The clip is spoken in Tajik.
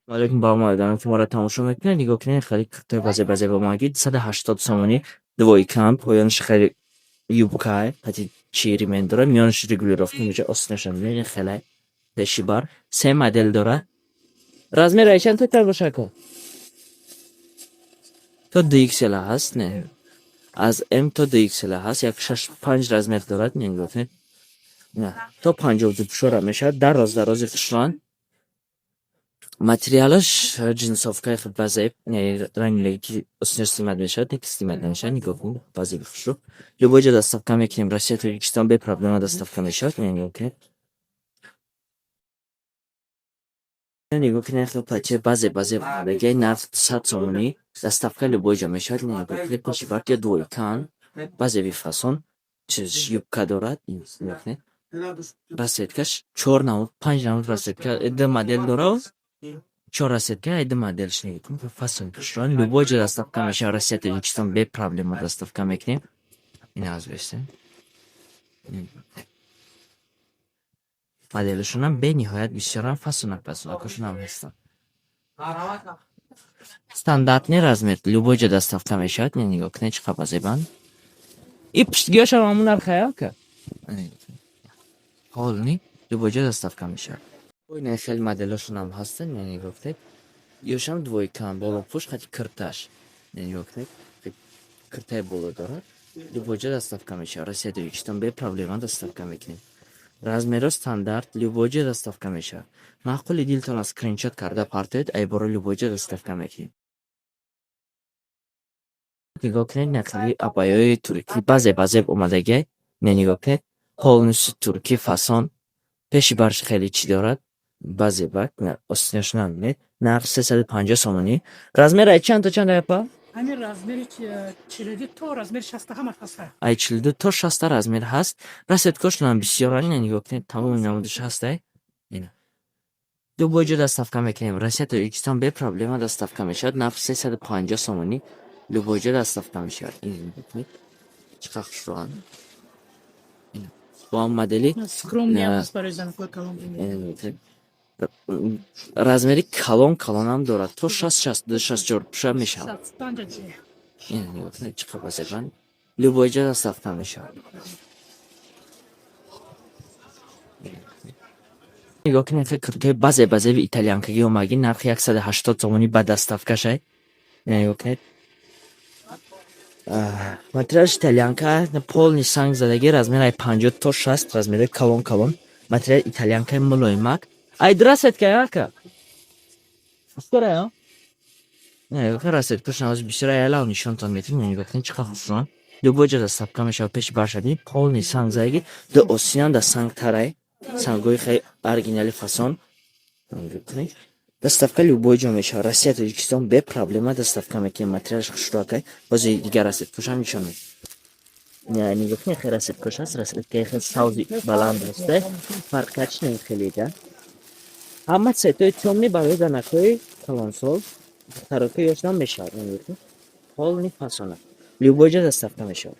Алейкум ба омадан, ки моро тамошо мекунед. Нигоҳ кунед, хеле куртаи базе базе ба омаги, 280 сомонӣ, двойкам, поёнаш хеле юбкай, қати чи ремень дорад, миёнаш регулировка меша, остинашам мебинед, хеле пеши бар се модел дорад. Размер ай чанд то чанд боша, ака? То 2XL ҳаст, не, аз М то 2XL ҳаст, як шаш панҷ размер дорад. Нигоҳ кунед, то 52 пушора мешавад, дароз дарози хушрон, материалаш джинсовкаи базеб, ранги остинаш снимать мешавад, не, снимать намешавад. Нигоҳ кунед, базеби хушрӯ. Любой ҷо доставка мекунем, Россия, Тоҷикистон, бе проблема доставка мешавад. Нигоҳ кунед, нигоҳ кунед, хел платье базе базе омадагиай, нарх 100 сомонӣ, доставка любой ҷо мешавад. Нигоҳ кунед, пеши бард ё двойкан, базеби фасон, чиз юбка дорад. Нигоҳ кунед, расцветкаш чор намуд, панҷ намуд расцветка, ду модел дорад, чор расцветка, ду моделш. Нигоҳ кунед, фасон хушрон. Любой ҷо доставка мешавад, Россия, Тоҷикистон, бе проблема доставка мекунем. Ина аз бестем, моделашонам бениҳоят бисёрам, фасонак фасонакошонам ҳастанд. Стандартный размер, любой ҷо доставка мешавад. Нигоҳ кунед, чӣ қадр зебанд. И пуштгиҳошам ҳамун нархая, ака, полный, любой ҷо доставка мешавад. Ина хеле моделошонам ҳастанд. Нигоҳ кунед, ёшам двойкан, болопӯш қати кирташ. Нигоҳ кунед, киртаи боло дорад. Любой ҷо доставка мешавад, Россия, Тоҷикистон, бе проблема доставка мекунем. Размерҳо стандарт, любой ҷо доставка мешавад. Маъқули дилтон скриншот карда партоед, айборо любой ҷо доставка мекунем. Нигоҳ кунед, нақли абайои туркӣ базе базе омадагиай. Не, нигоҳ кунед, полностью туркӣ фасон, пеши барш хеле чӣ дорад, базе бак, остинашонам бинед. Нарх 350 сомонӣ. Размер ай чанд то чанд, апа? Ҳамин размери 42 то размери 60 ҳамаш ҳаст. Ай 42 то 60 размер ҳаст. Расцветкошонам бисёран. Ина нигоҳ кунед, тамоми намудаш ҳастай. Ина любой ҷо доставка мекунем, Россия, Тоҷикистон, бе проблема доставка мешавад. Нарх 350 сомонӣ, любой ҷо доставка мешавад. Ин нигоҳ кунед, чӣ қадр хушрӯанд. Бо ҳам модели Скромный ҳаст барои занҳои калон. Размери калон калонам дорад, то 60, 62, 64 пуша мешавад. Ина нигоҳ кунед, чӣ қадр зебанд. Любой ҷо доставка мешавад. Нигоҳ кунед, куртаи базе базеби итальянкагӣ омагӣ, нархи 180 сомонӣ ба доставкашай. Нигоҳ кунед, материалаш итальянка, полный санг задагӣ, размер ай 50 то 60, размери калон калон, материал итальянкаи мулоимак. Ай расцветка, ака, бисёрая расцветкош навози бисёр аялав нишонтон метавонем. Нигоҳ кунед, чӣ қадр хушрӯанд. Любой ҷо доставка мешавад. Пеши баршади полный санг задагӣ, ду остинам да санг тарай, сангҳои хеле оригинали фасон. Доставка любой ҷо мешавад, Россия, Тоҷикистон, бе проблема доставка мекунем. Материалаш хушрӯакай. Бози дигар расцветкошам нишон медиҳем. Нигоҳ кунед, хеле расцветкош ҳаст, расцветкаи хеле савзи баланд ҳаста, фарқиятш не хеле да. Ҳама цветои тёмный барои занакҳои калонсол, духтаракҳои ёшам мешавад. Полный фасона, любой ҷо доставка мешавад.